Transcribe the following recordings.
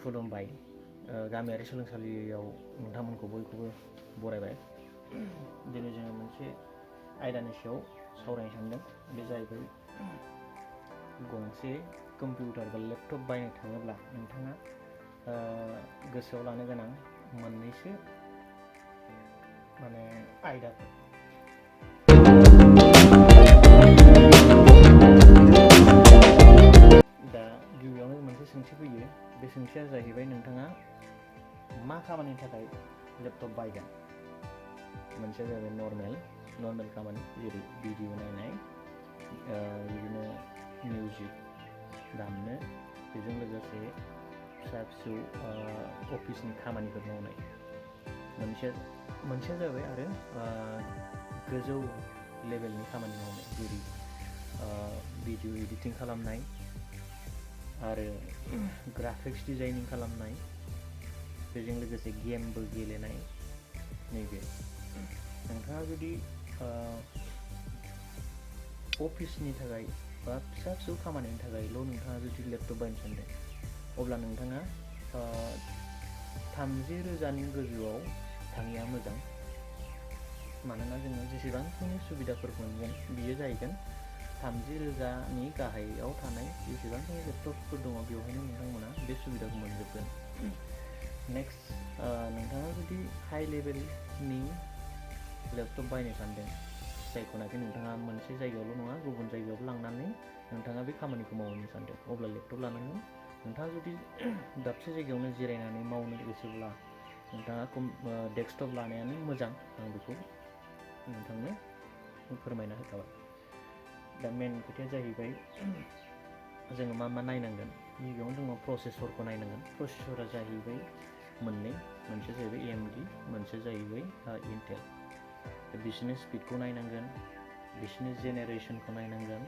खुलुमबाय गामियारि सोलोंसालियाव नोंथांमोनखौ बयखौबो बरायबाय। दिनै जोङो मोनसे आयदानि सायाव सावरायनो सानदों। बे जाहैबाय गंसे कम्पिउटार बा लेपटप बायनो थाङोब्ला नोंथाङा गोसोआव लानो गोनां मोननैसो आयदाफोर। दा गिबियावनो मोनसे सोंथि फैयो। बे सोंथिया जाहैबाय नोंथाङा मा खामानिनि थाखाय लेपटप बायगोन? मोनसेया जाहैबाय नर्मेल खामानि, जेरै भिडिअ नायनाय, बिदिनो मिउजिक दामनो, बेजों लोगोसे फिसा फिसौ अफिसनि खामानिफोर मावनाय। मोनसेया जाबाय आरो गोजौ लेभेलनि खामानि मावनाय, जेरै भिडिअ एडिटिं खालामनाय आरो ग्राफिक्स डिजाइनिं खालामनाय, बेजों लोगोसे गेमबो गेलेनाय। नैबे नोंथाङा जुदि अफिसनि थाखाय बा फिसा फिसौ खामानिनि थाखायल' नोंथाङा जुदि लेपटप बायनो सानदों, अब्ला नोंथाङा 30,000नि गोजौआव थाङिया मोजां। मानोना जोङो जेसेबांखिनि सुबिदाफोर मोनगोन बियो जाहैगोन 30,000नि गाहायाव थानाय जेसेबांखिनि लेपटपफोर दङ बेवहायनो नोंथांमोना बे सुबिदाखौ मोनजोबगोन। नेक्स्ट, नोंथाङा जुदि हाई लेभेलनि लेपटप बायनो सानदों, जायखौनाखि नोंथाङा मोनसे जायगायावल' नङा गुबुन जायगायावबो लांनानै नोंथाङा बे खामानिखौ मावनो सानदों, अब्ला लेपटप लानांगोन। नोंथाङा जुदि दाबसे जायगायावनो जिरायनानै मावनो गोसोब्ला नोंथाङा डेस्कटप लानायानो मोजां। आं बेखौ नोंथांनो फोरमायना होखाबाय। दा मेन खोथाया जाहैबाय जोङो मा नायनांगोन। गिबियावनो जोङो प्रसेसरखौ नायनांगोन। प्रसेसरा जाहैबाय मोननै, मोनसेया जाहैबाय AMD, मोनसेया जाहैबाय इन्टेल। बिसोरनि स्पिडखौ नायनांगोन, बिसोरनि जेनेरेसनखौ नायनांगोन,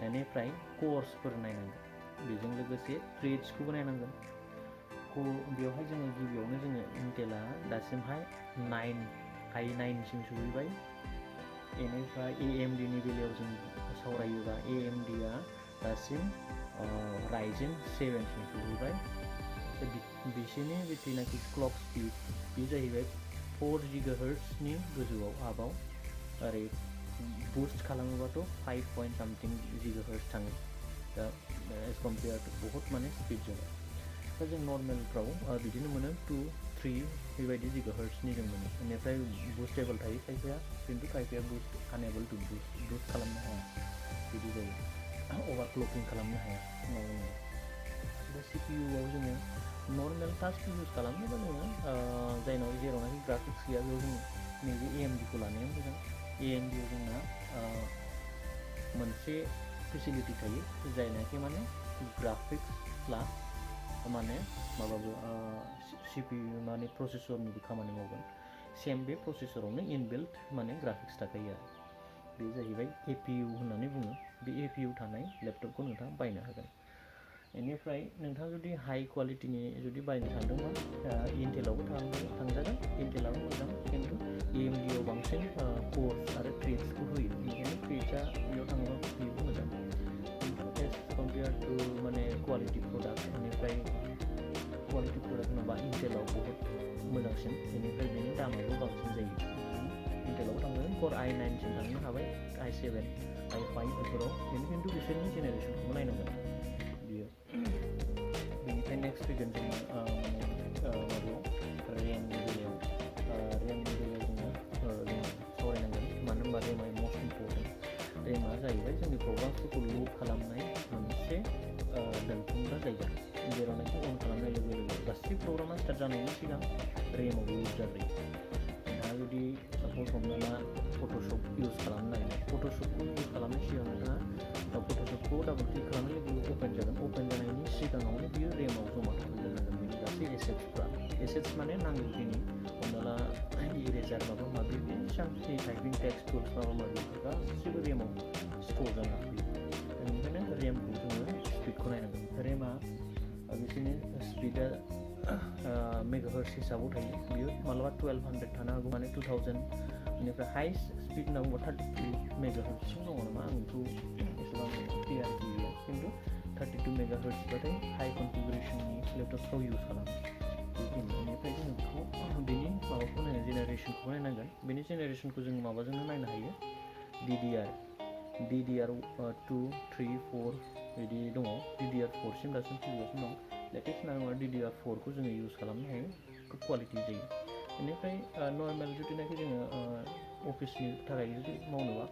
बेनिफ्राय कर्सफोर नायनांगोन, बेजों लोगोसे थ्रेड्सखौबो नायनांगोन। बेवहाय जोङो गिबियावनो इन्टेला दासिमहाय i9सिम सहैबाय। बेनिफ्राय AMDनि बेलायाव जों सावरायोबा AMDआ दासिम Ryzen 7सिम सहैबाय। बिसोरनि जिथुनाखि क्लक स्पिड बे जाहैबाय 4 GHzनि गोजौआव आबाव। ओरै बुस्ट खालामोबाथ' 5 point something GHz थाङो। दा एज कम्पेयार टु बहुत स्पिड जाबाय। दा जों नर्मेलफ्राव बिदिनो मोनो 2-3 बेबायदि GHzनि जों मोनो। बेनिफ्राय बुस्टेबल थायो खायफाया, खिन्थु खायफाया बुस्ट आनेबल टु बुस्ट खालामनो हाया, बिदि जायो। अभारक्लकिं खालामनो हाया। दा CPUआव जोङो नर्मेल टास्क इउज खालामोबा जोङो जेरावनाखि ग्राफिक्स गैया बेयाव जों नैबे AMDखौ लानाया मोजां। AMDआव जोंना मोनसे फेसिलिटि थायो, जायनाखि ग्राफिक्स प्लास माबाबो CPU प्रसेसरनिबो खामानि मावगोन। सेम बे प्रसेसरावनो इनबिल्ट ग्राफिक्स थाखायो आरो। बे जाहैबाय APU होननानै बुङो। बे APU थानाय लेपटपखौ नोंथाङा बायनो हागोन। बेनिफ्राय नोंथाङा जुदि हाई क्वालिटिनि जुदि बायनो सानदोंबा इन्टेलावबो थांजागोन। इन्टेलाबो मोजां, खिन्थु AMDआव बांसिन कर्स आरो थ्रेड्सखौ होयो, बेनिखायनो थ्रेड्सआ बेयाव थाङोबा बेबो मोजां। खिन्थु as compare to quality product, बेनिफ्राय क्वालिटि प्रडाक्ट होनोबा इन्टेलाव बहुत मोजांसिन। बेनिफ्राय बेनि दामाबो बांसिन जायो। इन्टेलावबो थांजागोन, Core i9सिम थांनो हाबाय, i7, i5 बेफोराव। खिन्थु बिसोरनि जेनेरेसनखौबो नायनांगोन बियो। बेनिफ्राय नेक्स्ट फैगोन जोङो रेमनि बेलायाव। रेमनि बेलायाव जोङो सावरायनांगोन, मानो होनबा रेमआ मस्ट इम्परटेन्ट। रेमआ जाहैबाय जोंनि प्रग्रामफोरखौ ल'ड खालामनाय मोनसे दोनथुमग्रा जायगा, जेरावनाखि अन खालामनाय लोगो लोगो गासै प्रग्रामा स्टार्ट जानायनि सिगां रेमआव इउज जाग्रोयो। नोंथाङा जुदि साप'ज हमना ला फट'शप इउज खालामनो नागिरदों, फट'शपखौ इउज खालामनाय सिगां नोंथाङा फट'शपखौ डाबल क्लिक खालामनाय लोगो लोगो अपेन जागोन। अपेन जानायनि सिगाङावनो बियो रेमआव जमा थाग्रोनांगोन। बेनि गासै एसेट्स नांगौखिनि, हमना ला इरेजार माबा माबि बेसेबांखिनि टाइपिं टेक्स्ट टुल्स माबा माबि गासिबो रेमआव स्ट'र जाना फैयो। बेनिखायनो रेमखौ जोङो स्पिडखौ नायनांगोन। रेमआ बिसोरनि स्पिडा मेगाहार्ट्ज हिसाबाव थायो। बियो मालाबा 1200 थानो हागौ, 2000। बेनिफ्राय हाइस्ट स्पिड होनना बुङोबा 32 मेगाहार्ट्जसिम दङ नामा, आं बेखौ एसेबां क्लियारिटि गैया। खिन्थु 32 मेगाहार्ट्ज बाथाय हाई कनफिगारेशननि लेपटपफ्राव इउज खालामो बेनिफ्राय जोङो बेखौ बेनि माबाखौ नायनो जेनेरेसनखौ नायनांगोन बेनि जेनेरेसनखौ जोङो माबाजोंनो नायनो हायो DDR 2, 3, 4 बिदि दङ DDR 4सिम दासिम सोलिगासिनो दं लेटेस्ट नाङा DDR 4 खौ जोङो इउज खालामनो हायो खोब क्वालिटि जायो बेनिफ्राय नर्मेल जुदिनाखि जोङो अफिसनि थाखाय जुदि मावनोबा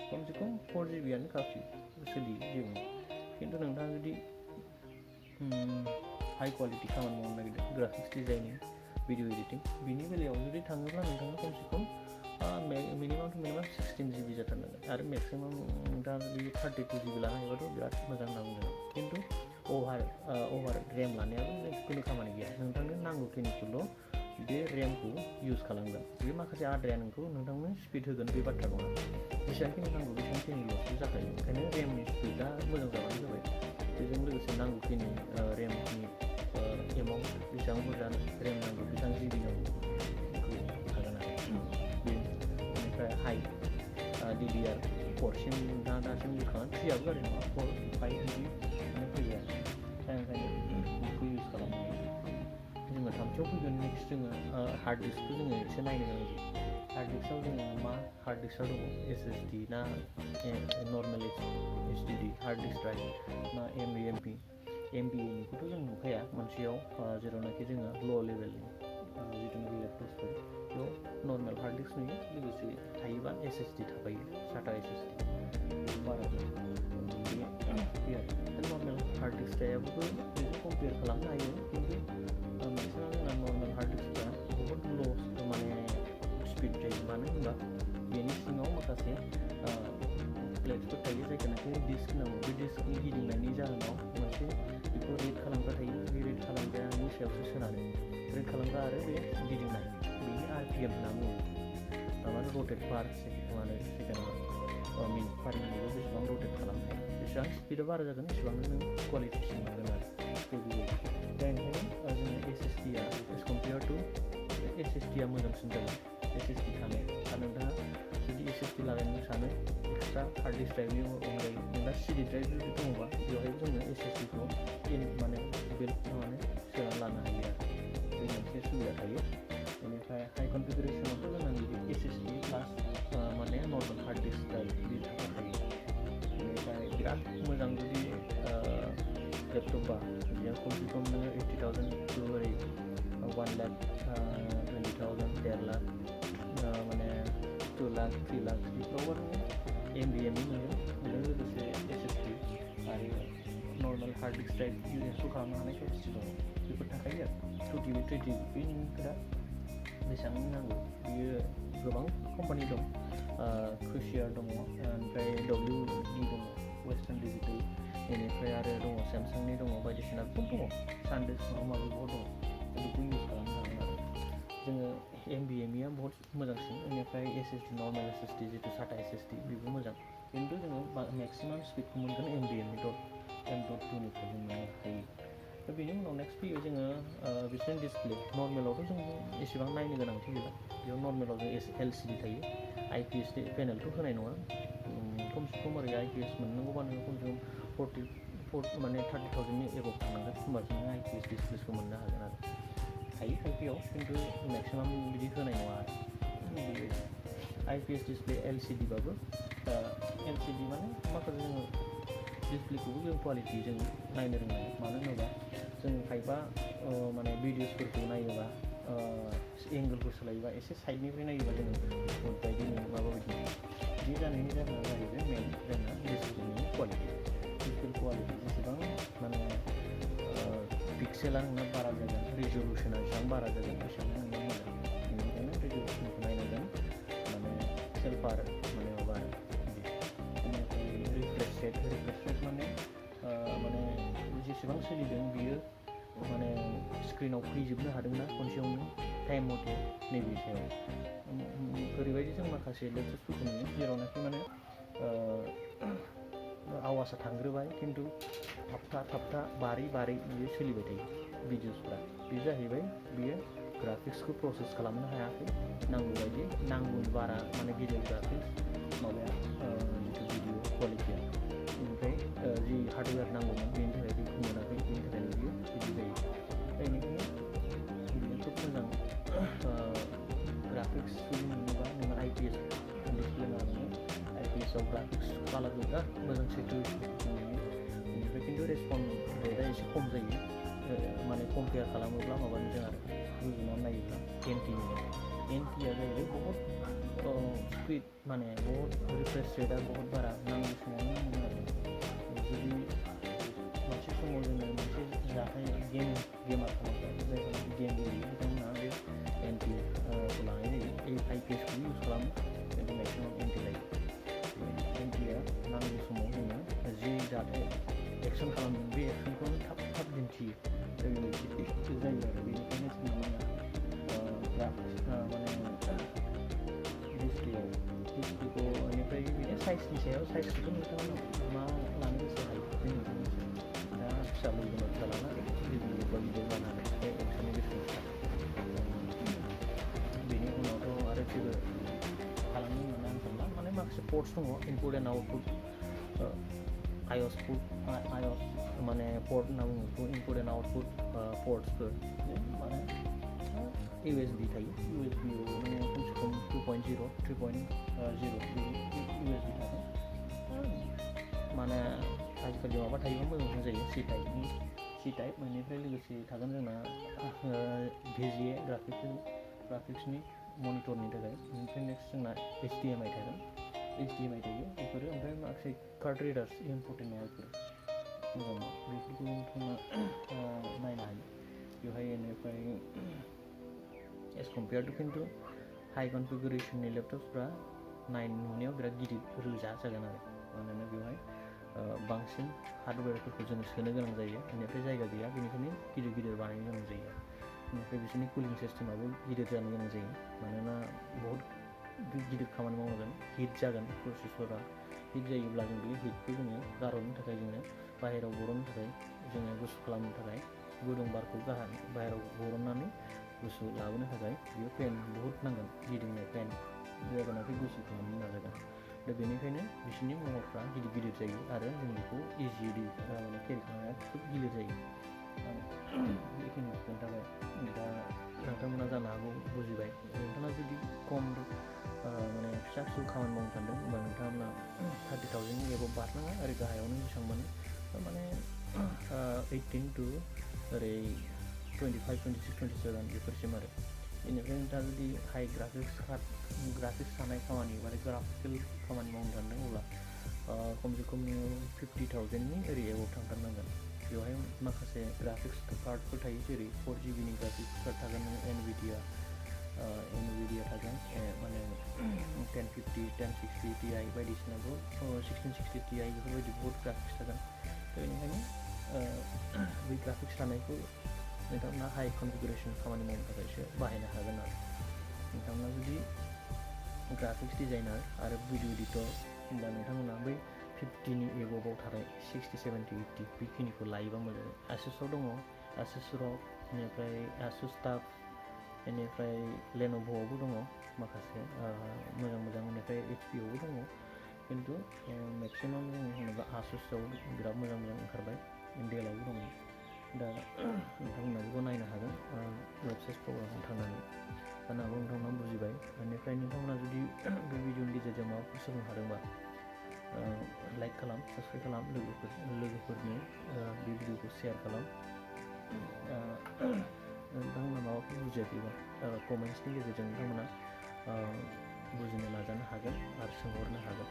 खमसे खम 4GBआनो काफि सोलियो जेबो नङा खिन्थु नोंथाङा जुदि हाई क्वालिटि खामानि मावनो नागिरदों ग्राफिक्स डिजाइनिं भिडिअ एडिटिं बिनि बेलायाव जुदि थाङोब्ला नोंथाङा खमसे खम मिनिमाम 16GB जाथारनांगोन आरो मेक्सिमाम नोंथाङा जुदि 32GB लानो हायोबाथ' बिराद मोजां होनना बुंजागोन खिन्थु अभार रेम लानायाबो खुनु खामानि गैया नोंथांनो नांगौखिनिखौल' बे रेमखौ इउज खालामगोन बे माखासे आद्राया नोंथांनो स्पिड होगोन बे बाथ्रा नङा जेसेबांखिनि नांगौ बेसेबांखिनिल'सो जाखायो ओंखायनो रेमनि स्पिडा मोजां जाबानो जाबाय बेजों लोगोसे नांगौखिनि रेमनि एमाउन्ट बेसेबां बुरजा रेम नांगौ बेसेबां GB नांगौ बेखौ हागोन आरो बेनिफ्राय हाई DDR 4सिम नोंथाङा दासिम बुखाङा 3आबो गाज्रि नङा 4, 5 बिदि माने फैबाय आरो ओंखायनो बेखौ इउज खालामनो हायो जोङो थामथियाव फैगोन नेक्स्ट जोङो हार्ड डिस्कखौ जोङो एसे नायनो गोनां जायो हार्ड डिस्कआव जोङो मा हार्ड डिस्कआव दङ SSD ना normal HDD hard disk drive ना MBAनिखौथ' जों नुखाया मोनसेयाव जेरावनाखि जोङो ल' लेभेलनि जिथुनाखि लेपटप्सफोर बेयाव नर्मेल हार्ड डिस्क नुयो लोगोसे थायोबा SSD थाफायो SATA SSD बारा नर्मेल हार्ड डिस्क थायाबाबो बेजों कम्पेयार खालामनो हायो खिन्थु मेक्सिमाम जोंना नर्मेल हार्ड डिस्कआ बहुद ल' माने स्पिड जायो मानो होनबा बेनि सिङाव माखासे प्लेट्सफोर थायो जायखौनाखि डिस्क होनांगौ बे डिस्कनि गिदिंनायनि जाहोनाव मोनसे बेखौ रेड खालामग्रा थायो बे रेड खालामग्रानि सायावसो सोनारो रेड खालामग्रा आरो बे गिदिंनाय बेनि RPM होनना बुङो माने रटेट पार सेकेन्ड मिनिट पार मिनिटआव बेसेबां रटेट खालामनो हायो बेसेबां स्पिडआ बारा जागोन एसेबांनो नों क्वालिटिसिन मोनगोन आरो दा ओंखायनो जोङो SSDआ एस कम्पेयार टु SSDआ मोजांसिन जागोन SSD थानाय आरो नोंथाङा जुदि SSD लागायनो सानो एक्सट्रा हार्ड डिस्क ड्राइभनि अनगायै नोंना CD ड्राइभ जुदि दङबा बेवहाय जोङो SSDखौ माने सोना लानो हायो आरो बे मोनसे सुबिदा थायो बेनिफ्राय हाई कनफिगारेसनावथ' जोंना बिदि SSD प्लास माने नर्मेल हार्ड डिस्क ड्राइभ बिदि थाखायो बेनिफ्राय बिराद मोजां जुदि लेपटपबा बेयाव खमसे खम नोङो 80,000 टु ओरै 1,20,000 1.5 लाख माने 2 लाख 3 लाख बेफोरावबा नोङो MBAनि मोनगोन बेजों लोगोसे SSD आरो normal hard disk drive install खालामनो हानाय केपासिटि दङ बेफोर थाखायो आरो 2GB 3GB बे नोंनि खोथा बेसेबां नांगौ बियो गोबां कम्पानि दं क्रुसियार दङ ओमफ्राय WD दङ वेस्टार्न डिजिटेल बेनिफ्राय आरो दङ सेमसांनि दङ बायदिसिना गोबां दङ सानडिस्क माबा माबि बहुद दङ बेखौ इउज खालामनो हागोन आरो जोङो MBAनिया बहुत मोजांसिन बेनिफ्राय SSD नर्मेल SSD जितु SATA SSD बेबो मोजां खिन्थु जोङो मेक्सिमाम स्पिडखौ मोनगोन M.2निफ्राय जों मोननो हायो दा बेनि उनाव नेक्स्ट फैयो जोङो बिसोरनि डिसप्ले नर्मेलावथ' जों एसेबां नायनो गोनांथि गैला बेयाव नर्मेलाव जों LCD थायो IPS पेनेलथ' होनाय नङा खमसे खम ओरै IPS मोननांगौबा नोङो खमसे खम 30,000नि एबभ थांनांगोन होमबासो नोङो IPS डिसप्लेखौ मोननो हागोन आरो थायो खायफायाव खिन्थु मेक्सिमाम बिदि होनाय नङा आरो बेबायदि IPS डिसप्ले LCD बाबो LCD माने माखासे जोङो डिसप्लेखौबो जों क्वालिटि जों नायनो रोंनांगौ मानो होनोबा जों खायफा माने भिडिअसफोरखौ नायोबा एंगोलखौ सोलायोबा एसे साइडनिफ्राय नायोबा जोङो बुट बायदि माबा बायदि बिदि जानायनि जाहोना जाहैबाय मेन जोंना डिसप्लेनि क्वालिटि जेसेबां माने पिक्सेला नोंना बारा जागोन रिजल्युसना जेसेबां बारा जागोन एसेबां नोंना मोजां बेनिखायनो रिजल्युसनखौ नायनांगोन माने सेल्फार माने माबा बेनिफ्राय रिफ्रेश रेट माने जेसेबां सोलिदों बियो माने स्क्रिनाव फैजोबनो हादोंना खनसेयावनो टाइम मथे नैबे सायाव ओरैबायदि जों माखासे लेपटपफोरखौ नुयो जेरावनाखि माने आवाजआ थांग्रोबाय खिन्थु थाबथा बारै बियो सोलिबाय थायो भिडिअसफ्रा बे जाहैबाय बियो ग्राफिक्सखौ प्रसेस खालामनो हायाखै नांगौबायदि नांगौनि बारा माने भिडिअ ग्राफिक्स माबाया जिथु भिडिअ क्वालिटिया बेनिफ्राय जि हार्डवेर नांगौमोन बेनि थाखाय बेखौ मोनाखै बेनि थाखायनो बियो बिदि जायो ग्राफिक्स कालारबो बिराद मोजां सेचुरेसनखौ नुयो। बेनिफ्राय खिन्थु रेसपन्स रेटआ एसे खम जायो, माने कम्पेयार खालामोब्ला माबानिजों आरो रुजुनानै नायोब्ला एनटिआ जाहैबाय बहुत स्पिड, माने बहुत रिफ्रेश रेटआ बहुत बारा, नांगौ समावनो नाङो आरो। जुदि मोनसे समाव जोङो मोनसे जाथाय गेमार खालामग्रा जायफोर गेम गेलेयो बिथांमोनहा बे एनटिखौ लानाय जायो, आइपिएसखौ इउज खालामो, खिन्थु मेक्सिमाम एनटि लायो। एनटिआ नांगौ समाव जोङो जि जाथाय एक्सन खालामदों बे एक्सनखौनो थाब दिन्थियो, बेबायदि जायो आरो। बेनिखायनो जोंना माने डिसप्लेखौ बेनिफ्राय बिदिनो साइजनि सायाव, साइजखौथ' नोंथांमोना मा लानो गोसो हायो जोंनि दा फिसा लुबैदोंबा फिसा लानो हागोन, गिदिर लुबैदोंबा गिदिर लानो हागोन, बे एक्सननि बेसेनफ्रा। बेनि उनावथ' आरो जेबो खालामनो होननानै आं सानला, माने माखासे पर्ट्स दङ, इनपुट एन्ड आउटपुट, आइअस माने पर्ट होनना बुङो बेखौ, इनपुट एन्ड आउटपुट पर्ट्सफोर, माने इउएसबि थायो, इउएसबिआव नोङो खमसे खम 2.0, 3.0 बिदि इउएसबि थागोन। माने आजिखालि माबा थायोबा मोजां जायो, सि टाइप, बेनिफ्राय लोगोसे थागोन जोंना भिजिए ग्राफिक्सनि मनिटरनि थाखाय। ओमफ्राय नेक्स्ट जोंना HDMI थागोन, थायो बेफोरो। ओमफ्राय माखासे कार्ड रिडार्स, इम्पर्टेन्ट नङाफोर मोजां, बेफोरखौ नोंथाङा नायनो हायो बेवहाय। बेनिफ्राय एस कम्पेयार टु खिन्थु हाइ कनफिगारेशननि लेपटप्सफ्रा नुनायाव बिराद गिदिर रोजा जागोन आरो, मानोना बेवहाय बांसिन हार्डवेरफोरखौ जोङो सोनो गोनां जायो, बेनिफ्राय जायगा गैया, बेनिखायनो गिदिर बानायनो गोनां जायो। बेनिफ्राय बिसोरनि कुलिं सिस्टेमाबो गिदिर जानो गोनां जायो, मानोना बहुत गिदिर खामानि मावगोन, हिट जागोन, प्रसेसरा हिट जायोब्ला जों बे हिटखौ जोङो गारहरनो थाखाय, जोङो बाहेरायाव बरननो थाखाय, जोङो गुसु खालामनो थाखाय, गुदुं बारखौ बाहेरायाव बरननानै गुसु लाबोनो थाखाय बेयो फेन बहुत नांगोन, गिदिंनाय फेन जायगानाखि गुसु खालामनो नाजागोन। दा बेनिखायनो बिसोरनि महरफ्रा गिदिर जायो आरो जों बेखौ इजिलि केरि खालामनाया खोब गिलिर जायो। बेखिनिखौ खोन्थाबाय। दा नोंथांमोना जानो हागौ बुजिबाय। नोंथाङा जुदि खम माने फिसा खामानि मावनो सानदों होमबा नोंथांमोना 30,000नि एबाव बारनाङा, ओरै गाहायावनो बेसेबां मोनो, माने 18 टु ओरै 25, 26, 27 बेफोरसिम आरो। बेनिफ्राय नोंथाङा जुदि हाइ ग्राफिक्स थानाय खामानि, माने ग्राफिकेल खामानि मावनो सानदों, अब्ला खमसे खम 50,000नि ओरै एबाव थांथारनांगोन। बेवहाय माखासे ग्राफिक्स कार्डफोर थायो, जेरै 4GBनि ग्राफिक्स कार्ड थागोन, एनभिडिया थागोन, माने 1050, 1060 Ti बायदिसिनाखौ 1660 Ti बेफोरबायदि बहुत ग्राफिक्स थागोन। बेनिखायनो बै ग्राफिक्स थानायखौ नोंथांमोना हाइ कनफिगारेशन खामानि मावनो थाखायसो बाहायनो हागोन आरो। नोंथांमोना जुदि ग्राफिक्स डिजाइनार आरो भिडिअ एडिटर होमबा नोंथांमोना बै 50नि एबभाव थानाय 60, 70, 80 बेखिनिखौ लायोबा मोजां। आसुसआव दङ, आसुस रग, बेनिफ्राय आसुस टाफ, बेनिफ्राय लेन'भ'आवबो दङ माखासे मोजां, बेनिफ्राय HPआवबो दङ, खिन्थु मेक्सिमाम जों होनोबा आसुसआव बिराद मोजां ओंखारबाय, डेलआवबो दङ। दा नोंथांमोना बेखौ नायनो हागोन वेबसाइटफ्राव थांनानै। जानो हागौ नोंथांमोना बुजिबाय। बेनिफ्राय नोंथांमोना जुदि बे भिडिअनि गेजेरजों माबाफोर सोलोंनो हादोंबा लाइक खालाम, साबस्क्राइब खालाम, लोगोफोरनो बे भिडिअखौ शेयार खालाम। नोंथांमोना माबाफोर बुजियाखैबा कमेन्ट्सनि गेजेरजों नोंथांमोना बुजिनो नाजानो हागोन आरो सोंहरनो हागोन।